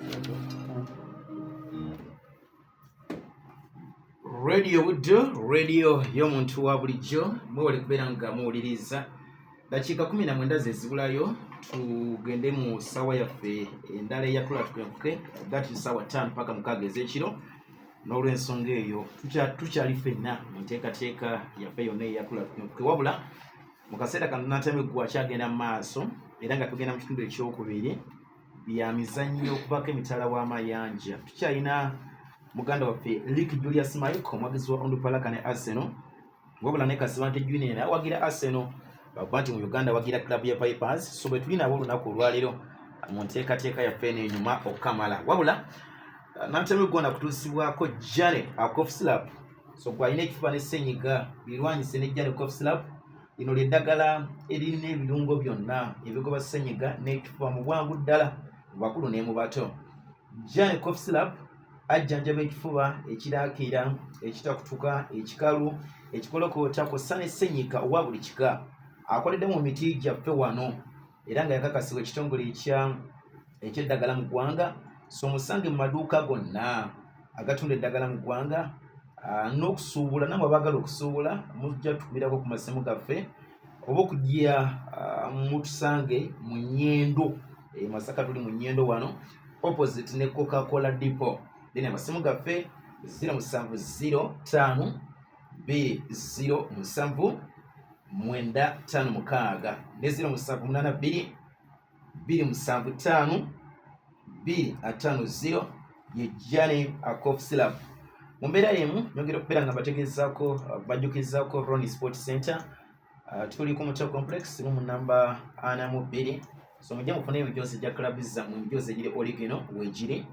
Radio Buddo, radio y'omuntu wa bulijjo, mwewale kubeera nga muwuliriza. Dakiika 19 ze zibulayo tugende mu ssaawa yaffe endala eyatula tukenkuke, that is ssaawa 5 paka 6 ez'ekiro. N'olw'ensonga eyo tukyali ffenna mu nteekateeka yaffe yonna eyatula tukenkuke, wabula mu kaseera kano Nantamegwa akyagenda mu maaso era nga tugenda mu kitundu ekyokubiri bya mizannyo okuvaako emitala w'amayanja. Tukyalina muganda waffe Lick Julius Mike, omwagizi wa Onduparaka ne Arsenal, wabula ne Kasibante Junior naye awagira Arsenal, lwakuba nti mu Uganda awagira club ya Vipers. So bwe tuli nabo olunaku olwaleero mu nteekateeka yaffe eno enyuma okukamala. Wabula Nantamegwa nakutuusibwako Jane Cough Syrup. So gwalina ekifuba ne ssenyiga birwanyise ne Jane Cough Syrup. Lino lye ddagala eririna ebirungo byonna ebigoba ssenyiga n'ekifuba mu bwangu ddala mu bakulu ne mu bato. Jane Cough Syrup ajjanjaba ekifuba ekiraakira, ekitakutuka, ekikalu, ekikolokoota kw'ossa ne ssenyiga owa buli kika. Akoledde mu miti gyaffe wano era nga yakakasibwa ekitongole eky'eddagala mu ggwanga. So musange mu maduuka gonna agatunda eddagala mu ggwanga, n'okusuubula. Nammwe abaagala okusuubula mujja tukubirako ku masimu gaffe oba okujja mutusange mu Nyendo e Masaka. Tuli mu Nyendo wano opposite ne Coca-Cola Depot. Then amasimu gaffe 0705 207 956 ne 0782 275 250 ye Jane Cough Syrup. Mu mbeera y'emu nyongera okubeera nga bategeezaako, bajjukizaako Ronnie Sport Center. Tuli ku Muto Complex mu namba 42. So mujje mufune emijoozi gya club zammwe, emijoozi egiri original weegiri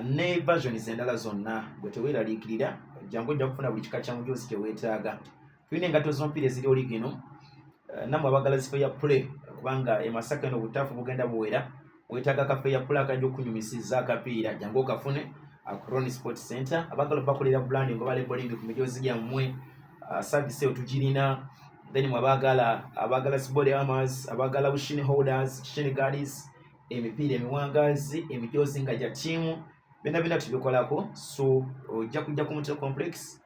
ne versions endala zonna. Gwe teweeraliikirira, jangu ojja kufuna buli kika kya mujoozi kye weetaaga. Tulina engatto z'omupiira eziri original. Nammwe abaagala zi fair play, kubanga e Masaka eno obutaafu bugenda buwera, weetaaga ka fair play akajja okunyumisiza akapiira, jangu okafune ku Ronnie Sport Center. Abaagala bakolera branding oba labeling ku mijoozi gyammwe, service eyo tugirina. Then mwe abaagala body armors, abaagala shin holders, shin guards, emipiira emiwangaazi, emijoozi nga gya ttiimu, byonna byonna tubikolako. So ojja kujja ku Muto Complex,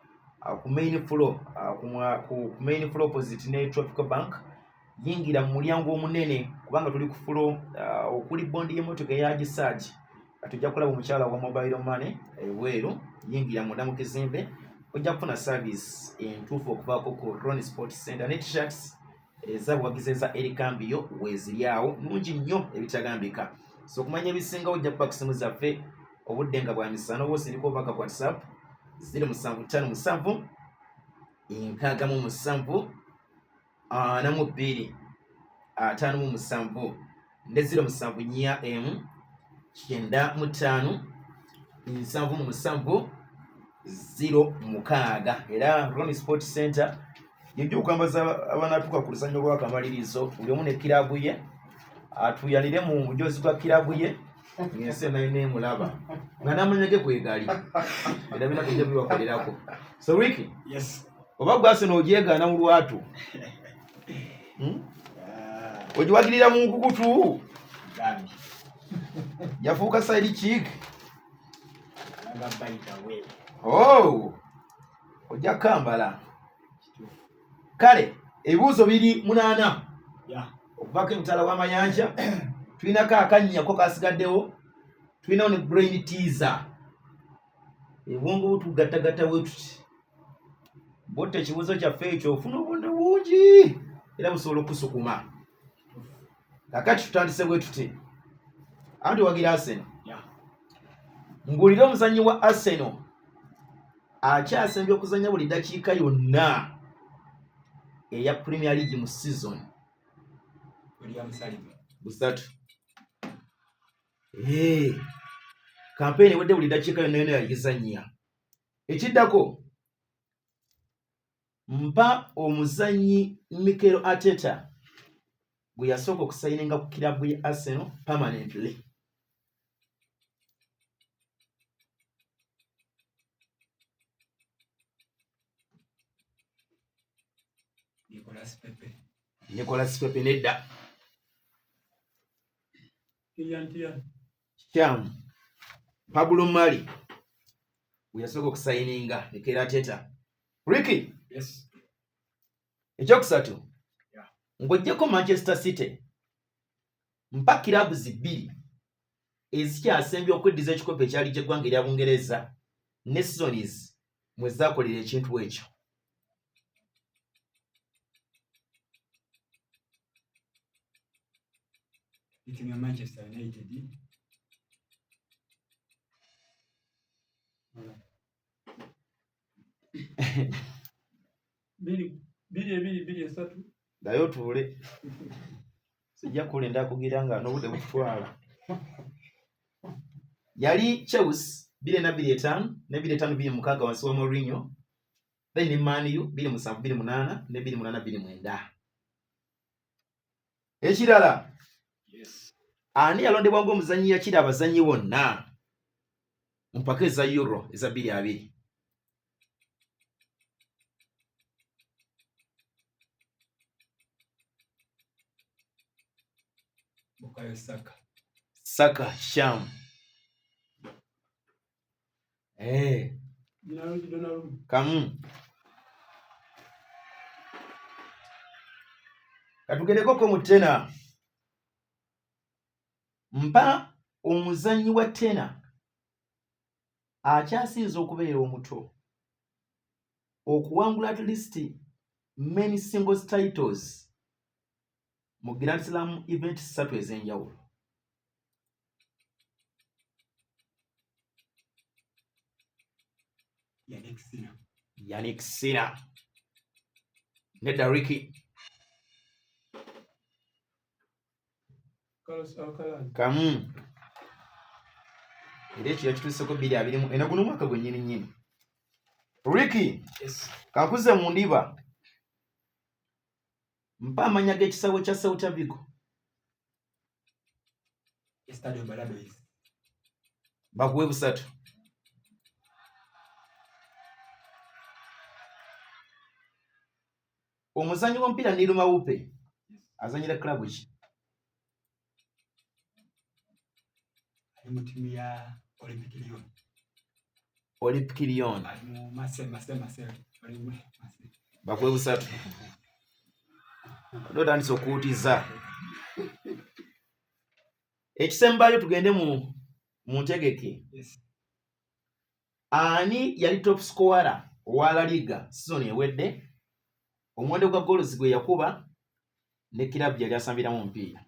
ku main floor, ku main floor opposite ne Tropical Bank. Yingira mu mulyango omunene kubanga tuli ku floor okuli bondi y'emmotoka eya Gisaagi. Tujja kulaba omukyala wa mobile money ebweru. Yingira munda mu kizimbe, ojja kufuna service entuufu okuvaako ku Ronnie Sport Center. Ne t-shirts ez'abawagizi eza Ericambio weeziri awo, nungi nnyo ebitagambika. So okumanya ebisingawo ojja kuba ku simu zaffe obudde nga bwa misana, oba osindika obubaka ku WhatsApp 0757 67 42 57 ne 0741 95 77 06. Era Ronnie Sport Center yejja okwambaza abanatuuka ku luzannya olwakamalirizo, buli omu ne kiraabu ye, atuyanire mu mujozi gwa kiraabu ye ng'ensi yonna yonna emulaba nga n'amanya ge kwegali, era bina tujja bibakolerako. So Ricky, Yes. oba gwe Arsenal ogyegaana mu lwatu, Ogiwagirira mu nkukutu? Gambye. Yafuuka side chick. Nga by the way. Oh, ojja kambala. Kale ebibuuzo biri 8 okuvaako emitala w'amayanja. Tulinako akannya ko kasigaddewo, tulinawo ne brain teaser, ebwongo butugattagatta bwe tuti. Botta ekibuuzo kyaffe ekyo, ofuna obuntu bungi era busobola okusukuma. Kakati tutandise bwe tuti, anti wagira Arsenal. Ngulire omuzannyi wa Arsenal akyasembye okuzannya buli dakiika yonna eya Premier League mu season. William Saliba. Busatu. Kampeyini ewedde, buli dakiika yonna yonna yagizannya. Ekiddako, mpa omuzannyi Mikel Arteta gwe yasooka okusayininga ku kirabu ya Arsenal permanently. Nicolas Pepe. Nicolas Pepe nedda. Kilian Tierney. Kikyamu. Pablo Mari we yasooka okusayininga Mikel Arteta. Ricky. Yes. Ekyokusatu. Yeah. Ng'oggyeko Manchester City mpa kiraabu bbiri ezikyasembye okweddiza ekikopo ekyali ky'eggwanga erya Bungereza ne seasons mwe zaakolera ekintu ekyo. Ttiimu ya Manchester United. Bbiri bbiri ebiri bbiri esatu. Ddayo otuule. Sijja kulinda kugira nga n'obudde bukutwala. Yali Chelsea 2025 ne 2025 26 wansi wa Mourinho, then ne Man U 2007 2008 ne 2008 2009. Ekirala, Yes. ani yalondebwa ng'omuzannyi yakira abazannyi bonna mu mpaka eza Euro eza 2020? Bukayo Saka. Saka Sham. Eh, Gianluigi Donnarumma. Kamu. Katugendekoko mu tena. Mpa omuzannyi wa tena akyasinze okubeera omuto okuwangula at least many singles titles mu Grand Slam event ssatu ez'enjawulo. Yannick Sinner. Yannick Sinner. Nedda Ricky. Carlos Alcaraz. Kamu. Era ekyo yakituuseko 2024 guno omwaka gwennyini nnyini. Ricky. Yes. Kankuze mu ndiba. Mpa amannya g'ekisaawe kya Celta Vigo. Estadio Baladois. Bakuwe busatu. Omuzannyi w'omupiira Neil Mawupe azannyira club ki? Ali mu ttiimu ya Olympic Lyon. Olympic Lyon. Ali mu Marseille, Marseille, Marseille. Ali mu Marseille. Bakuwe busatu. Ate otandise okuwutiza. Ekisembayo tugende mu ntegeke. Yes. Ani yali top scorer owa La Liga season ewedde? Omuwendo gwa goals gwe yakuba ne club yali asambiramu omupiira.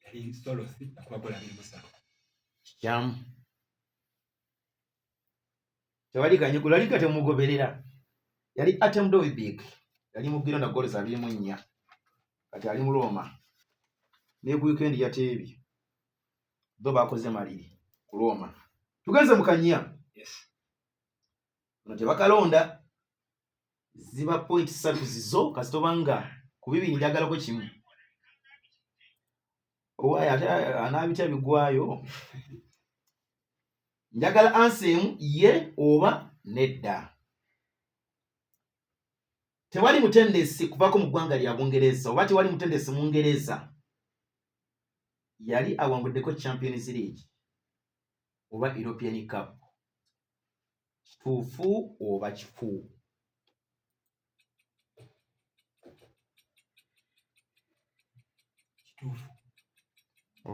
Yali Soloth yakuba ggoolo 23. Kikyamu. Tewali kanyugu, La Liga temugoberera. Yali Artem Dovbyk, yali mu Girona goals 24. Kati ali mu Roma. Ne ku weekend yateebye. Bo bakoze maliri ku Roma. Tugenze mu kanya. Yes. Bano tebakalonda. Ziba point 3 zizo kasita obanga ku bibiri njagalako kimu. Owaaye ate anaabitya bigwayo. Njagala ansa emu ye oba nedda. Tewali mutendesi kuvaako mu ggwanga lya Bungereza oba tewali mutendesi Mungereza yali awanguddeko Champions League oba European Cup. Kituufu oba kifu? Kituufu.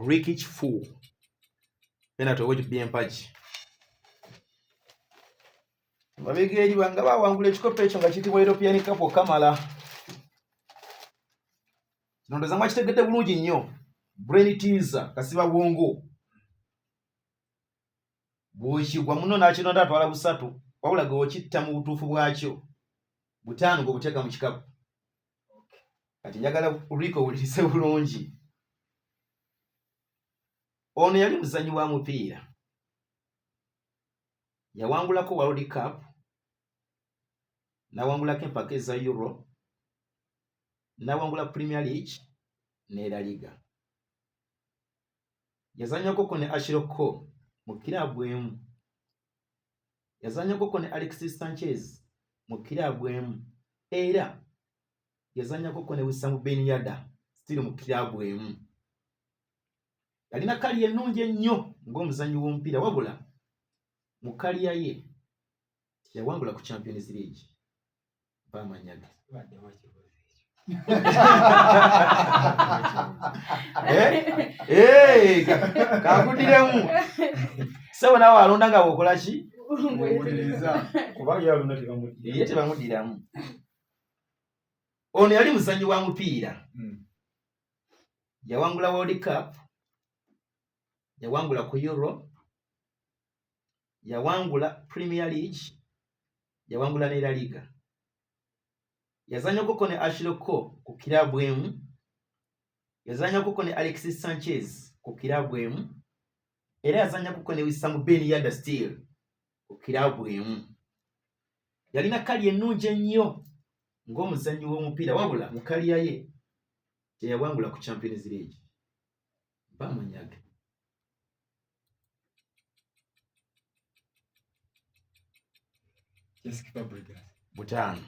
Ricky kifu. Pena towe gibye empagi. Mabega eri banga bawangula ekikopo ekyo nga kiyitibwa European Cup okamala. Kino ndowooza mwakitegedde bulungi nnyo. Brain teaser kasiba bwongo. Bw'okigwa muno n'akironda atwala busatu, wabula gwe okitta mu butuufu bwakyo. 5 gwe obuteeka mu kikapu. Kati njagala Rico owulirize bulungi. Ono yali muzannyi wa mupiira. Yawangulako World Cup, n'awangulako empaka eza Euro, n'awangula Premier League ne La Liga. Yazannyakoko ne Ashley Cole mu kiraabu emu. Yazannyakoko ne Alexis Sanchez mu kiraabu emu. Era Yazannyakoko ne Wissam Ben Yedder still mu kiraabu emu. Yalina career ennungi ennyo ng'omuzannyi w'omupiira, wabula mu career ye teyawangula ku Champions League. Mpa amannya ge. Baddemu ekibuuzo ekyo. Eh? Eh, kakuddiremu sebo, naawe alonda nga bw'okola ki? Muwuliriza. Kuba ye alonda tebamuddira. Ye tebamuddiramu. Ono yali muzannyi wa mupiira. Yawangula World Cup, yawangula ku Euro, yawangula Premier League, yawangula ne La Liga. Yazannyakoko ne Ashley Cole ku kiraabu emu, yazannyakoko ne Alexis Sanchez ku kiraabu emu, era yazannyakoko ne Wissam Ben Yedder still ku kiraabu emu. Yalina career ennungi ennyo ng'omuzannyi w'omupiira, wabula mu career ye teyawangula ku Champions League. Mpa amannya ge. Cesc Fabregas. 5.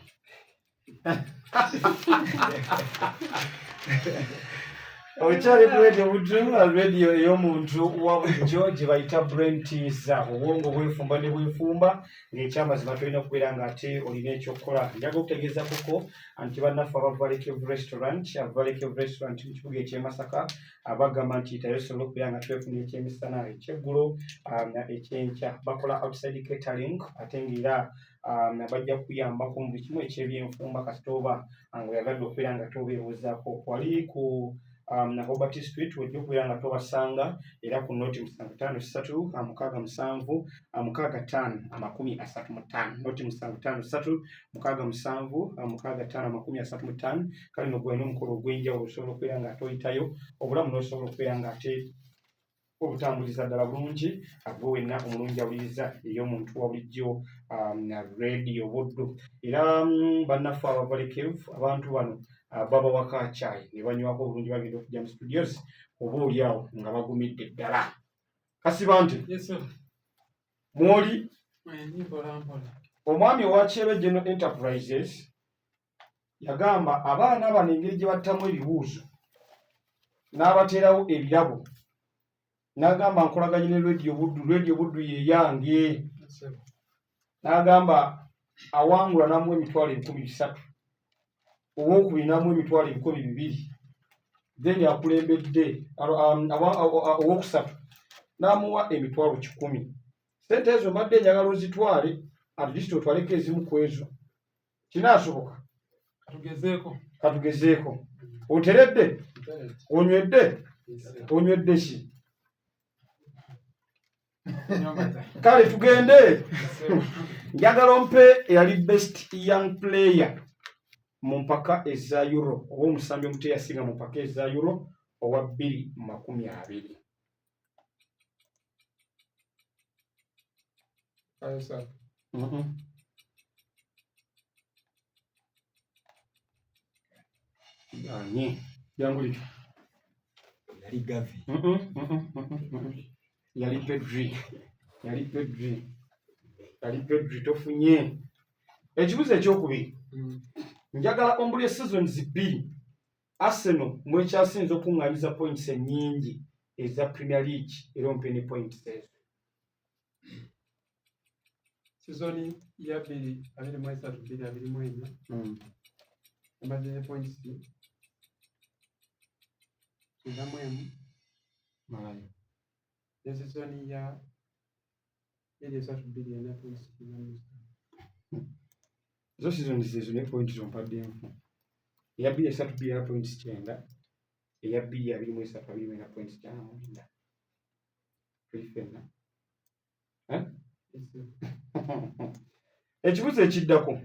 Okyali ku Radio Buddu, radio ey'omuntu wa bulijjo gye bayita Brain Teaser. Obwongo bwefumba ne bwefumba, ng'ekyamazima tolina kubeera ng'ate olina ekyokukola. Njaga okutegeeza kuko nti bannaffe aba Valley Cave Restaurant, Valley Cave Restaurant mu kibuga eky'e Masaka, abagamba nti tayo osobola okubeera nga twefuna ekyemisana, ekyeggulo, ekyenkya. Bakola outside catering, ate ng'era bajja kuyambako mu buli kimu ekyebyenfumba kasita oba ng'oyagadde okubeera nga tobeebuuzaako. Wali ku Hobart Street ojja okubeera nga tobasanga, era ku 075 3 67 65 35, 075 3 67 65 35. Kale no gwalina omukolo ogw'enjawulo, osobola okubeera nga toyitayo obulamu n'osobola okubeera nga ate obutambuliza ddala bulungi. Gwe wenna omulungi awuliriza ey'omuntu wa bulijjo, Radio Buddu. Era bannaffe aba Valley Cave, abantu bano babawako acaayi ne banywako obulungi, bagenda okujja mu studios oba oli awo nga bagumidde ddala. Kasiba nti Yes, sir. mwoli Mwenyi mpola mpola. Omwami owa Kyebe General Enterprises yagamba abaana bano engeri gye battamu ebibuuzo n'abateerawo ebirabo, n'agamba nkolaganye ne Radio Buddu, Radio Buddu ye yange. Yes, sir. N'agamba awangula n'amuwa 300,000, owokubiri n'amuwa 2,000, then akulembedde owokusatu n'amuwa 100,000. Sente ezo mbadde njagala ozitwale, at least otwaleko ezimu ku ezo. Kinaasoboka? Katugezeeko. Katugezeeko. Oteredde? Nteredde. Onywedde? Yes, sir. Onywedde ki? Nyongeza. Kale tugende. Yes, sir. Njagala ompe eyali best young player mu mpaka eza Euro, oba omusambi omuto eyasinga mu mpaka eza Euro owa 2020. Bukayo Saka. Ganye jangu lityo. Yali Gavi. Yali Pedri, yali Pedri, yali Pedri. Tofunye. Ekibuzo ekyokubiri, njagala ombulye seasons 2 Arsenal mwekyasinza okuŋŋaanyiza points ennyingi eza Premier League, era ompe ne points ezo. Season ya 2023 2024 emaze ne points 91. Malayo. Ne season ya 2023 24 points 97. Zo seasons ezo ne points zompadde nfu. Eya 2023 24 points 90, eya 2023 24 points 99. Tuli ffenna? Yes, sir. Ekibuzo ekiddako,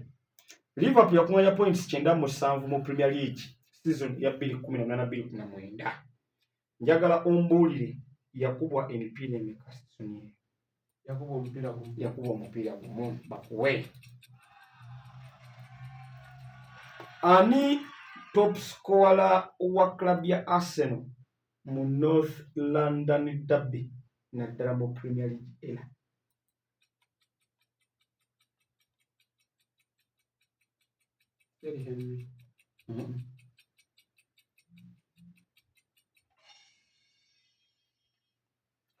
Liverpool yakuŋŋanya points 97 mu Premier League season ya 2018 2019. Njagala ombuulire yakubwa emipiira emeka season eyo. Yakuba omupiira gumu. Yakuba omupiira gumu. Bakuwe. Ani top scorer wa club ya Arsenal mu North London derby, naddala mu Premier League era? Thierry Henry.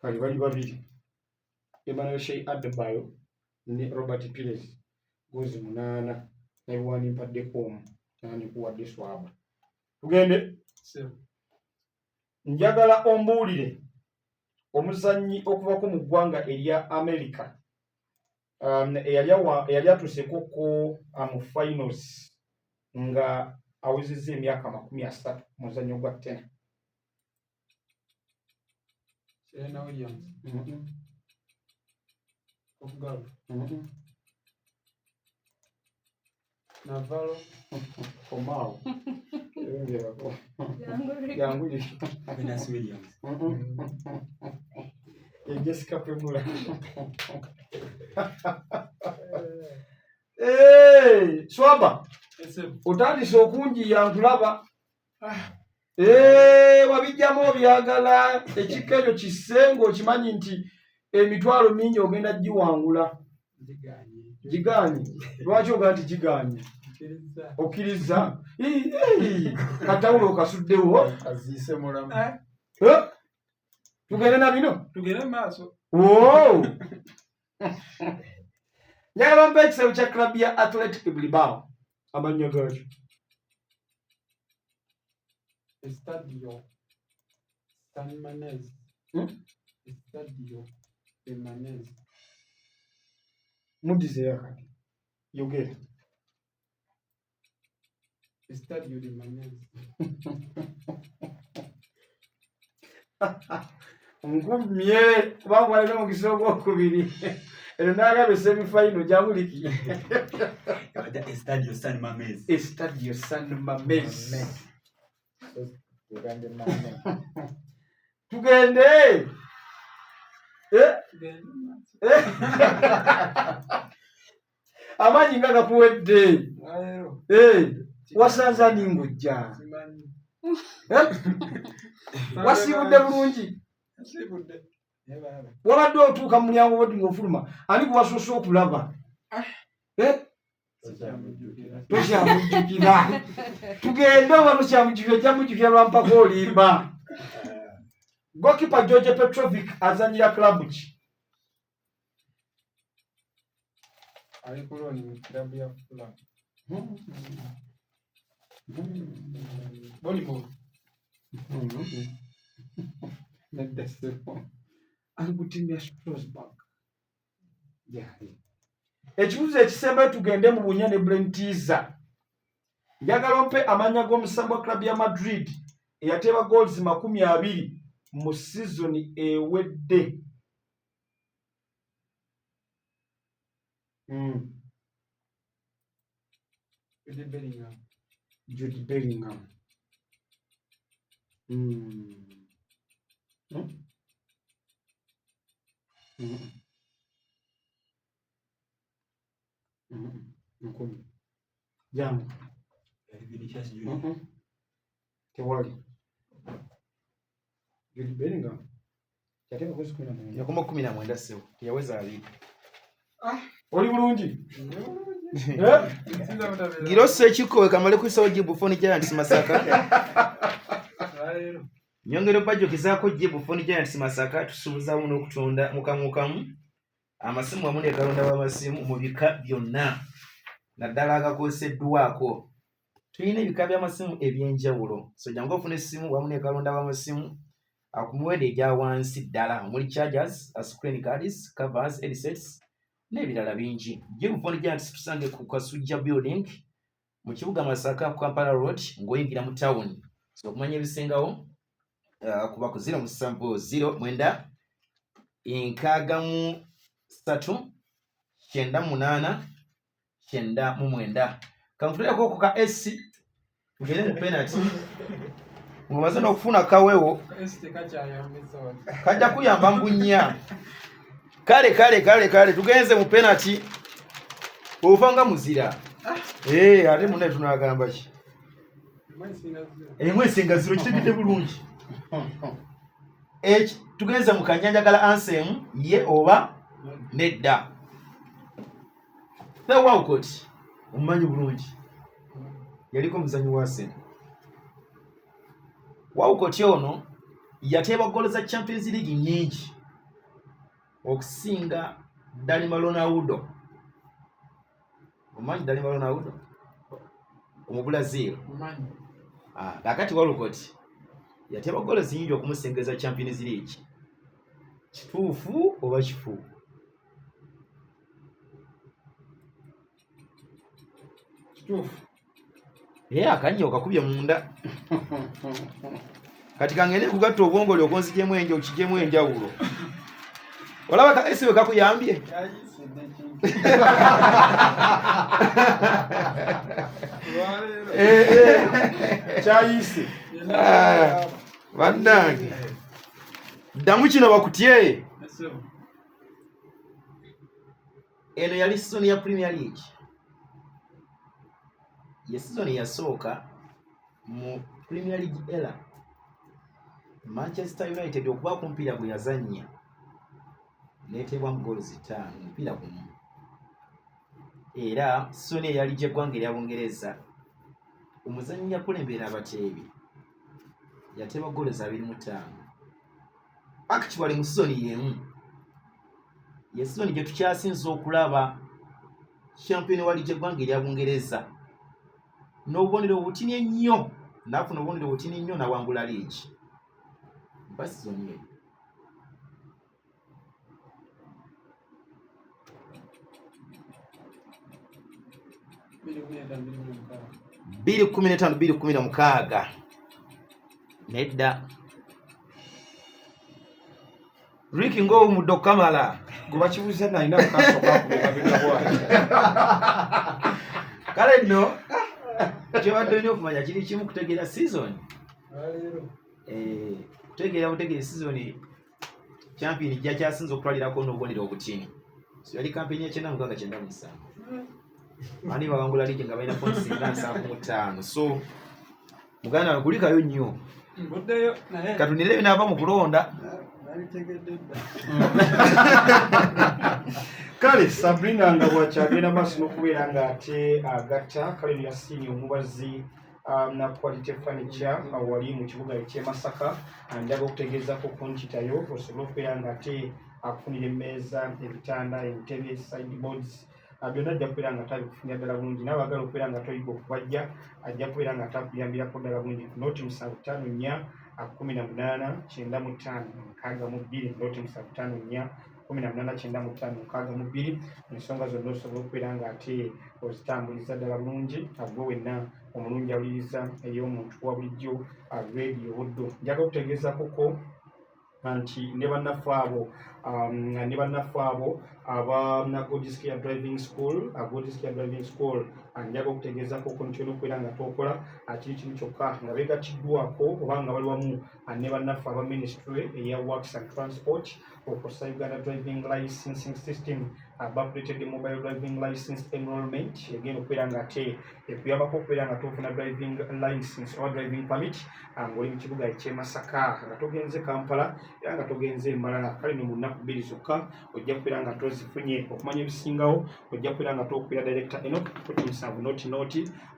Kale bali babiri, Emmanuel Shei Adebayo ne Robert Pires, gozi 8, naye wanimpaddeko omu nandikuwadde swaba. Tugende. Njagala ombuulire omuzannyi okuvako mu ggwanga erya America eyali atuuseeko ko mu finals nga awezezza emyaka 30 mu muzannyo gwa ttena. Serena Williams. Of golf. Navalo. Komaawo. Yongerako. Jangu. Venus Williams. Ye Jessica Pegula. Swaba. Otandise okunjiya nkulaba. Wabijjamu obyagala ekikka ekyo kisse ng'okimanyi nti emitwalo mingi ogenda giwangula. Gigaanye. Lwaki ogaa nti gigaanye? Okkiriza? Katawulo okasuddewo. Aziise mulamu. Tugende na bino? Tugende maaso. Njagala mpa ekisebo kya club ya Athletic Bilbao. Amannya gaakyo. Estadio San Mamés. Estadio de Mamés. Muddizeeyo kati. Yogera. Estadio de Mamés. Nkumye kubanga walina omukisa ogwokubiri eno n'agamba semifinal gyamuliki. Estadio San Mamés. Estadio San Mamés. Tugende. Amaanyi nga gakuwedde. Wasanze ani ng'ojja? Wasiibudde bulungi? Wabadde otuuka mu mulyango bwoti ng'ofuluma, ani gwe wasoose okulaba? Tokyamujjukira. Tugende oba tokyamujjukira, ojja mujjukira lwa mpaka olimba. Goalkeeper George Petrovic azannyira club ki? Ali ku loan mu club ya Fulham. Bournemouth. Nedda ssebo. Ali ku ttiimu ya Strasbourg. Gyali. Ekibuuzo ekisembayo tugende mu bunya ne Brain Teaser. Njagala ompe amannya g'omusambi wa club ya Madrid eyateeba goals 20 mu sizoni ewedde. Jude Bellingham. Jude Bellingham. Nkumi. Jangu. Tewali. Jude Bellingham. Yateeba goals 19. Yakoma 19 ssebo, teyaweza 20. Oli bulungi? Girosa ekikkowe kamale kuyisawo Jibu Phone Giants Masaka. Nyongera obajjukizaako Jibu Phone Giants Masaka tusuubuzaamu n'okutunda mukamukamu amasimu wamu ne kalonda w'amasimu mu bika byonna naddala agakozeseddwako. Tulina ebika by'amasimu eby'enjawulo. So jangu ofune essimu wamu ne kalonda w'amasimu ku miwendo egya wansi ddala omuli chargers, screen guards, covers, headsets n'ebirala bingi. Jibu Phone Giants tusange ku Kasujja Building mu kibuga Masaka ku Kampala Road ng'oyingira mu town. So okumanya ebisingawo kuba ku 0 7 0 9 63 98 99. Kanfutireko ku ka S tugende mu penalty. Ng'omaze n'okufuna kawewo kajja kuyamba mu bunnya. Kale kale kale kale tugenze mu penalty. Ofa nga muzira. Ate munne tunaagamba ki? Emu esinga zero kitegedde bulungi. Tugenze mu kanya njagala answer emu ye oba nedda. Theo Walcott omumanyi bulungi. Yaliko omuzannyi wa Arsenal. Walcott ono yateeba ggoolo za Champions League nnyingi okusinga Dalima Ronaldo. Omanyi Dalima Ronaldo Omubrazil? Ah, kakati Walcott yateeba ggoolo zingi okumusengeza Champions League. Kituufu oba kifu? Kituufu. Naye akannya okakubye munda. Kati kangende kugatta obwongo olyoke onzigyemu enjo okigyemu enjawulo. Olaba ka esi bwe kakuyambye? Eh, eh, kyayise. Ah, bannange, ddamu kino bakutye. Eno yali sizoni ya Premier League, ye sizoni yasooka mu Premier League era Manchester United okubaako omupiira gwe yazannya neteebwamu goolo 5 omupiira gumu. Era sizoni eyali gy'eggwanga erya Bungereza, omuzannyi yakulembera abateebi yateeba goolo za 25. Actually mu sizoni y'emu, ye sizoni gye tukyasinze okulaba champion wa liigi eggwanga erya Bungereza n'obubonero obutini ennyo, n'afuna obubonero obutini ennyo n'awangula liigi. Mpa sizoni eyo. 2:15 2:16. Nedda, Rick, ng'owumudde okukamala. Gwe bakibuuza nalina kasooka kubebabegabwa. Kale nno kyebadde olina okumanya kiri kimu, kutegeera season. Eh, kutegeera butegeera season champion gyakyasinze okutwalirako n'obubonero obutini. So yali kampeyini ya 96 97. Ani bawangula liigi nga balina points nga 75. So muganda wange, kulikayo nnyo. Nvuddeyo naye. Katunire binaava mu kulonda. Nabitegedde dda. Kale Sabrina nga bwakyagenda maaso n'okubeera ng'ate agatta, kale Yasiini omubazi na Quality Furniture wali mu kibuga eky'e Masaka, njaga okutegeezako kunkitayo osobole okubeera ng'ate akufunira emmeeza, ebitanda, entebe, sideboards, byonna ajja kubeera nga tabikufunira ddala bulungi. Nawe agala okubeera nga toyiga okubajja, ajja kubeera nga atakuyambirako ddala bulungi. Noti 754 18 95 62, noti 754 18 95 62. Ensonga zonna osobola okubeera nga ate ozitambuliza ddala bulungi. Gwe wenna omulungi awuliriza ey'omuntu wa bulijjo, Radio Buddu, njagala okutegeezakoko nti ne bannaffe abo aba God's Care Driving School, God's Care Driving School, njaga okutegeezako ko nti olina okubeera nga tokola kiri kimu kyokka nga beegatiddwako oba nga bali wamu ne bannaffe aba ministry eya Works and Transport okukozesa Uganda Driving Licensing System. Bakuleetedde mobile driving license enrollment egenda okubeera nga ate ekuyambako okubeera nga tofuna driving license oba driving permit ng'oli mu kibuga eky'e Masaka, nga togenze Kampala era nga togenze Mbarara. Kale no mu nnaku 2 zokka ojja kubeera nga tozifunye. Okumanya ebisingawo ojja kubeera nga tokubira Director Enoch koti 7 0 0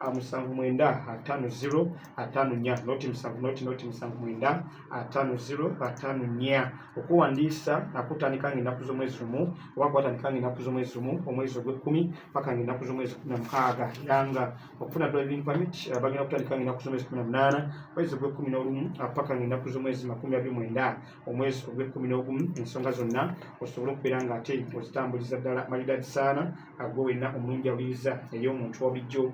79 50 54, noti 7 0 0 79 50 54. Okuwandiisa akutandika nga ennaku z'omwezi 1 oba kwatandika nga ennaku z'omwezi 1 omwezi ogw'ekkumi paka nga ennaku z'omwezi 16, era nga okufuna driving permit bagenda kutandika nga ennaku z'omwezi 18 omwezi ogw'ekkumi n'olumu paka nga ennaku z'omwezi 29 omwezi ogw'ekkumi n'ogumu. Ensonga zonna osobole okubeera nga ate ozitambuliza ddala malidadi saana, gwe wenna omulungi awuliriza ey'omuntu wa bulijjo,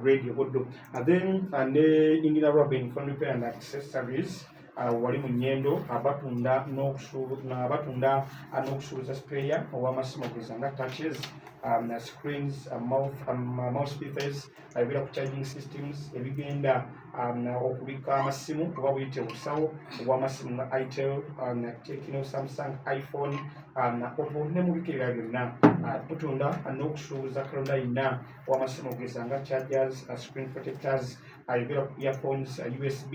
Radio Buddu. Then ne Engineer Robin Phone Repair and Accessories wali mu Nyendo, batunda n'okusuubuza spare ow'amasimu ogeza nga touches, screens, mouth speakers, ebibeera ku charging systems, ebigenda okubikka amasimu oba buyite obusawo obw'amasimu nga Itel, Tecno, Samsung, iPhone, Oppo ne mu bika ebirala byonna. Tutunda n'okusuubuza kalonda yenna ow'amasimu ogeza nga chargers, screen protectors, ayogera ku earphones, USB,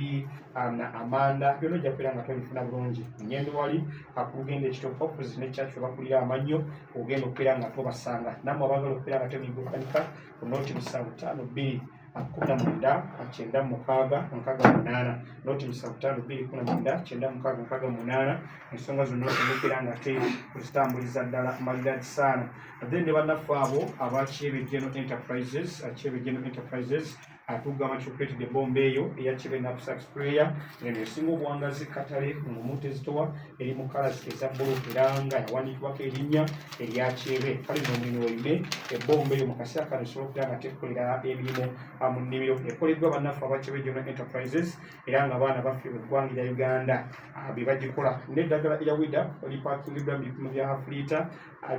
amanda, byonna ojja kubeera nga tobifuna bulungi. Nyendo wali ku lugendo ekitofu opposite ne church webakulira amannyo, ogenda okubeera nga tobasanga. Nammwe abaagala okubeera nga temuyigukanika ku noti 752 19 96 68, noti 75 2 19 96 68. Ensonga zonna osobokera nga ate kuzitambuliza ddala maridadi saana. Then ne bannaffe abo aba Kyebe General Enterprises, Kyebe General Enterprises atugamba nti okuleetedde ebomba eyo eya Kyebe knapsack sprayer, eno esinga obuwangazi katale ng'omuntu ezitowa, eri mu colours eza bbulu era nga yawandiikibwako erinnya erya Kyebe. Kale nno omulimi weeyune ebomba eyo mu kaseera kano, esobola okubeera nga tekolera emirimu mu nnimiro. Ekoleddwa bannaffe aba Kyebe General Enterprises era nga abaana baffe mu ggwanga erya Uganda be bagikola. N'eddagala erya Wida lipakingiddwa mu bipimo bya half litre,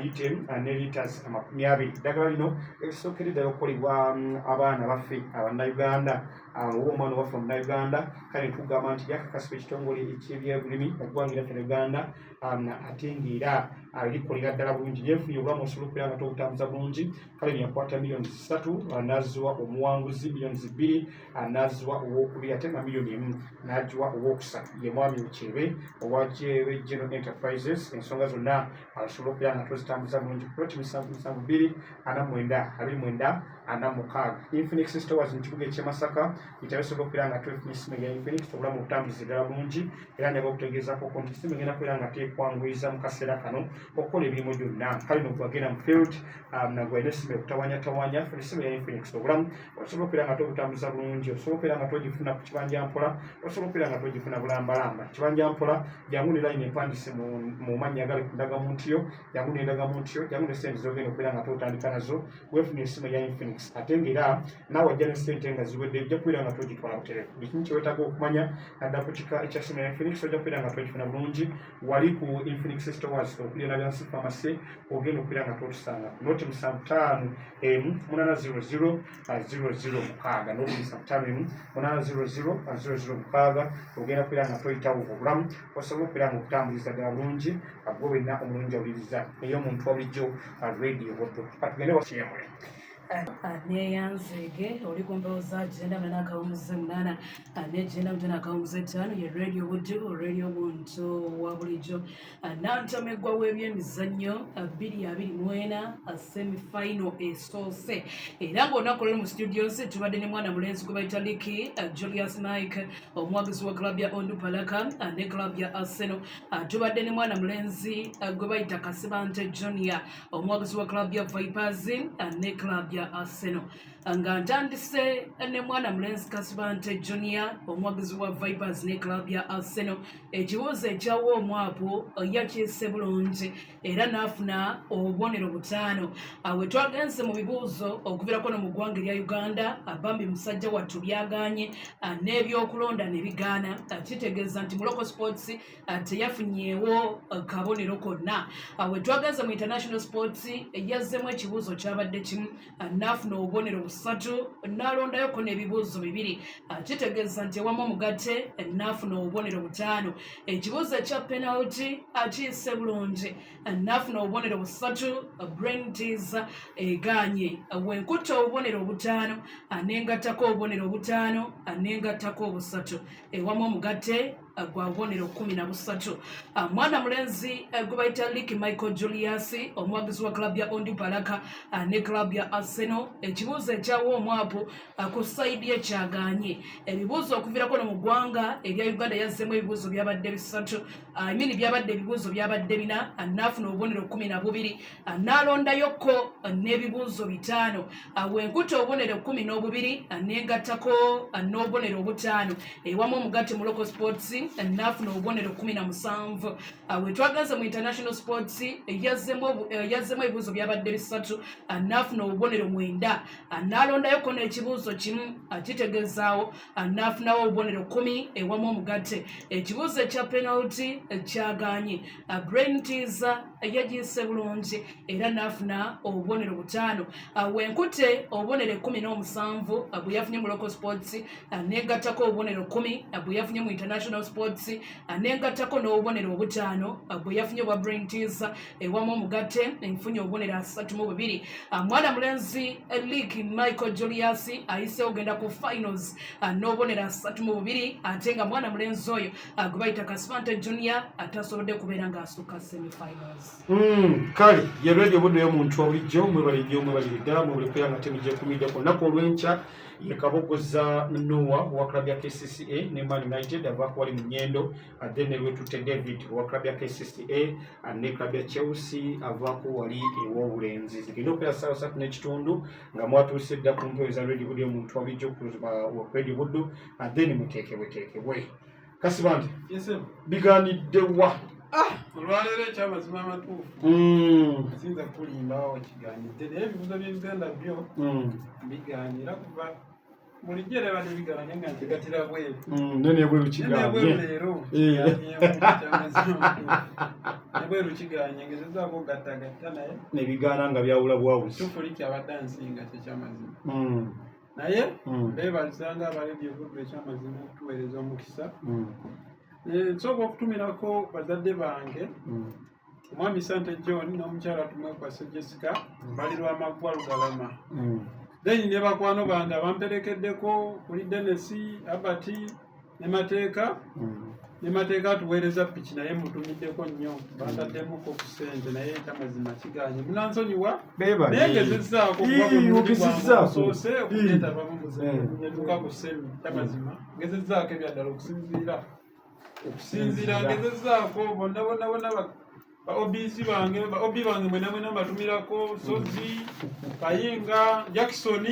litre ne litres 20. Eddagala lino erisookera ddala okukolebwa abaana baffe Abannayuganda, oba omwana waffe Omunnayuganda. Kale tugamba nti lyakakasibwa ekitongole eky'ebyobulimi mu ggwanga lyaffe Uganda, ate ng'era likolera ddala bulungi, lyefunye obulamu, osobola okubeera nga tobutambuza bulungi. Kale yakwata 3 miliyoni n'aziwa omuwanguzi, 2 miliyoni n'aziwa owokubiri, ate nga 1 miliyoni n'agiwa owokusatu, ye mwami Kyebe owa Kyebe General Enterprises. Ensonga zonna asobola okubeera nga tozitambuza bulungi kuloti 772 49 29 46. Infinix Stores mu kibuga eky'e Masaka itabisobola okubeera nga twefuna esimu eya Infinix, obulamu obutambuza ddala bulungi. Era njaga okutegeezako nti esimu egenda kubeera nga tekwanguyiza mu kaseera kano okukola emirimu gyonna. Kale no gwagenda mu field nagwalina esimu ekutawanyatawanya, funa esimu eya Infinix, obulamu osobola okubeera nga tobutambuza bulungi. Osobola okubeera nga togifuna ku kibanja mpola, osobola okubeera nga togifuna bulambalamba. Kibanja mpola, jangu ne layini empandise mu mannya agali ku ndagamuntu yo, jangu n'endagamuntu yo, jangu ne sente zogenda okubeera nga totandika nazo, weefuna esimu eya Infinix. Ate ng'era naawe ajja ne sente nga ziwedde, ojja kubeera nga togitwala butereevu. Buli kimu kyewetaaga okumanya naddala ku kika ekya simu ya Infinix ojja kubeera nga togifuna bulungi wali ku Infinix Stores okuli Nabyansi Pharmacy. Ogenda okubeera nga totusanga noti 751 800 006, noti 751 800 006. Ogenda kubeera nga toyitawo, obulamu osobola okubeera nga okutambuliza ddala bulungi, gwe wenna omulungi awuliriza ey'omuntu wa bulijjo, Radio Buddu. Katugende wakiyemule. Neyanzeege oli ku mpewo za 98.8 ne 95.5, ye Radio Buddu, Radio Muntu wa bulijjo. Nantameggwa w'ebyemizannyo 2024 semifinal esoose, era ng'olunaku lwali mu studios tubadde ne mwana mulenzi gwe bayita Liki Julius Mike, omuwagizi wa club ya Onduparaka ne club ya Arsenal. Tubadde ne mwana mulenzi gwe bayita Kasibante Junior, omuwagizi wa club ya Vipers ne club ya Arsenal. Nga ntandise ne mwana mulenzi Kasibante Junior, omuwagizi wa Vipers ne club ya Arsenal, ekibuuzo ekyawa omwapu yakyese bulungi era n'afuna obubonero 5. We twagenze mu bibuuzo okuviirako no mu ggwanga erya Uganda, bambi musajja wattu byaganye n'ebyokulonda ne bigaana. Kitegeeza nti mu local sports teyafunyeewo kabonero konna. We twagenze mu international sports, yazzemu ekibuuzo kyabadde kimu n'afuna obubonero 3, n'alondayoko n'ebibuuzo 2. Kitegeeza nti ewamu omugatte n'afuna obubonero 5. Ekibuuzo ekya penalty akiyise bulungi n'afuna obubonero 3. Brain teaser egaanye. Wenkutta obubonero 5 nengattako obubonero 5 nengattako 3, ewamu omugatte gwa bubonero 13. Mwana mulenzi gwe bayita Lik Michael Julius, omuwagizi wa club ya Onduparaka ne club ya Arsenal, ekibuuzo ekyawa omwapu ku side ye kyaganye. Ebibuuzo okuviirako no mu ggwanga erya Uganda, yazzemu ebibuuzo byabadde 3, I mean byabadde ebibuuzo byabadde 4, n'afuna obubonero 12, n'alondayoko n'ebibuuzo 5. Wenkutta obubonero 12 nengattako n'obubonero 5, ewamu omugatte mu local sports n'afuna obubonero 17. We twagenze mu international sports, yazzemu ebibuuzo byabadde 3, n'afuna obubonero 9, n'alondayoko n'ekibuuzo kimu. Kitegeezaawo n'afunawo obubonero 10. Ewamu omugatte ekibuuzo ekya penalty kyaganye. Brain teaser yagiyise bulungi era n'afuna obubonero 5. Wenkute obubonero 17 bwe yafunye mu local sports, negattako obubonero 10 bwe yafunye mu international sports, negattako n'obubonero 5 bwe yafunye bwa brain teaser, ewamu omugatte nfunye obubonero 32. Mwana mulenzi Lik Michael Julius ayiseewo ogenda ku finals n'obubonero 32, ate nga mwana mulenzi oyo gwe bayita Kasibante Junior atasobodde kubeera ng'asukka semifinals. Kale ye radio Buddu y'omuntu wabulijjo, mwebale nnyo, mwebalire ddala, mwebale kubeera nga temugyekumidde. Ku lunaku olw'enkya ye Kabogoza Noah owa club ya KCCA ne Man United avaako wali mu Nyendo, then ne Lwetutte David owa club ya KCCA ne club ya Chelsea avaako wali ew'Obulenzi. Zigenda okubeera ssaawa 3:30 nga mwatuuse dda ku mpewo za radio Buddu y'omuntu wabulijjo ku radio Buddu, then muteekebweteekebwe. Kasibante, bigaanidde wa? Olwaleero ekyamazima amatuufu, siyinza kukulimbawo kigaanidde, naye ebibuuzo by'Ebuganda byo bigaanira kuva bulijjo era badde bigaana, naye nga nkigatira bweru. Nene ebweru Naye kigaanye. Nebweru leero kigaanyeemu, ekyamazima amatuufu nebweru kiganye, ngezezaako okugattagatta naye nebigaana nga byawula bwawuzi. Tuufu likyabadde ansinga, kyekyamazima, naye beebalizanga abaledi Obuddu ekyamazima okutuweereza omukisa. Nsooka okutumirako bazadde bange, omwami Sante John n'omukyala Tumwekwase Jessica, bali Lwamaggwa Lugalama. Then ne bakwano bange abamperekeddeko kuli Denesi Abati ne Mateeka, ne Mateeka atuweereza piki, naye mutumiddeko nnyo, bantaddemuko ku ssente, naye ekyamazima kiganye, munansonyiwa, naye ngezezzaako kuba gwe mulundi gwange Ogezezzaako. ogusoose okugeetabamu netuuka ku semi. Kyamazima ngezezzaako ebyaddala, okusinziira ngezezzaako bonna bonna bonna, ba OBs bange, ba OB bange mwena mwena mbatumirako, Sozi Kayinga Jackson,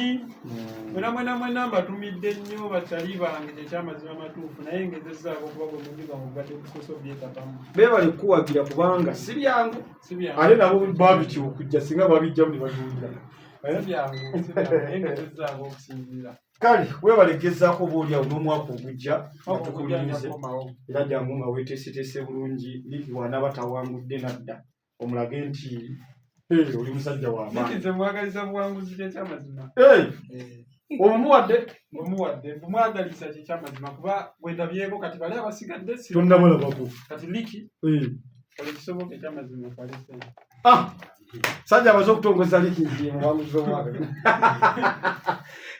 mwena mwena mwena mbatumidde nnyo, bakyali bange, kyekyamazima amatuufu, naye ngezezzaako kuba gwe mulundi gwange ogubadde gusoose obyetabamu. Beebale kukuwagira kubanga si byangu. Si byangu. Ate nabo babitya okujja singa babijjamu ne babiwulira. Si byangu, si byangu, naye ngezezzaako okusinziira. Kale weebale gezaako oba oliawo n'omwaka ogujja nga tukulinze. Komawo. Era jangu nga weeteeseteese bulungi. Liiki bw'anaaba tawangudde nadda omulage nti, "Hey, oli musajja w'amaanyi." Niki nze mwagaliza buwanguzi, kyekyamazima. Hey, omuwadde. Omuwadde, mbumwagalisa, kyekyamazima, kuba bwendabyeko kati bali abasigadde si Tonnamulabako. Kati liki Hey. kola ekisoboka, ekyamazima otwale sente. Ah, sajja amaze okutongoza liiki nti muwanguzi omwaka.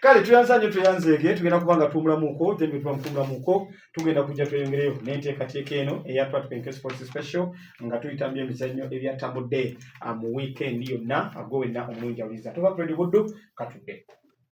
Kale tuyanza nnyo, tweyanzeege. Tugenda kuba nga tuwumulamuko, then bwe tuba mukuwumulamuko tugenda kujja tweyongereyo n'enteekateeka eno eya Twatukenke Sports Special nga tuyita mu byemizannyo ebyatambudde mu weekend yonna. Gwe wenna omulungi awuliriza, tuva ku Radio Buddu, katudde.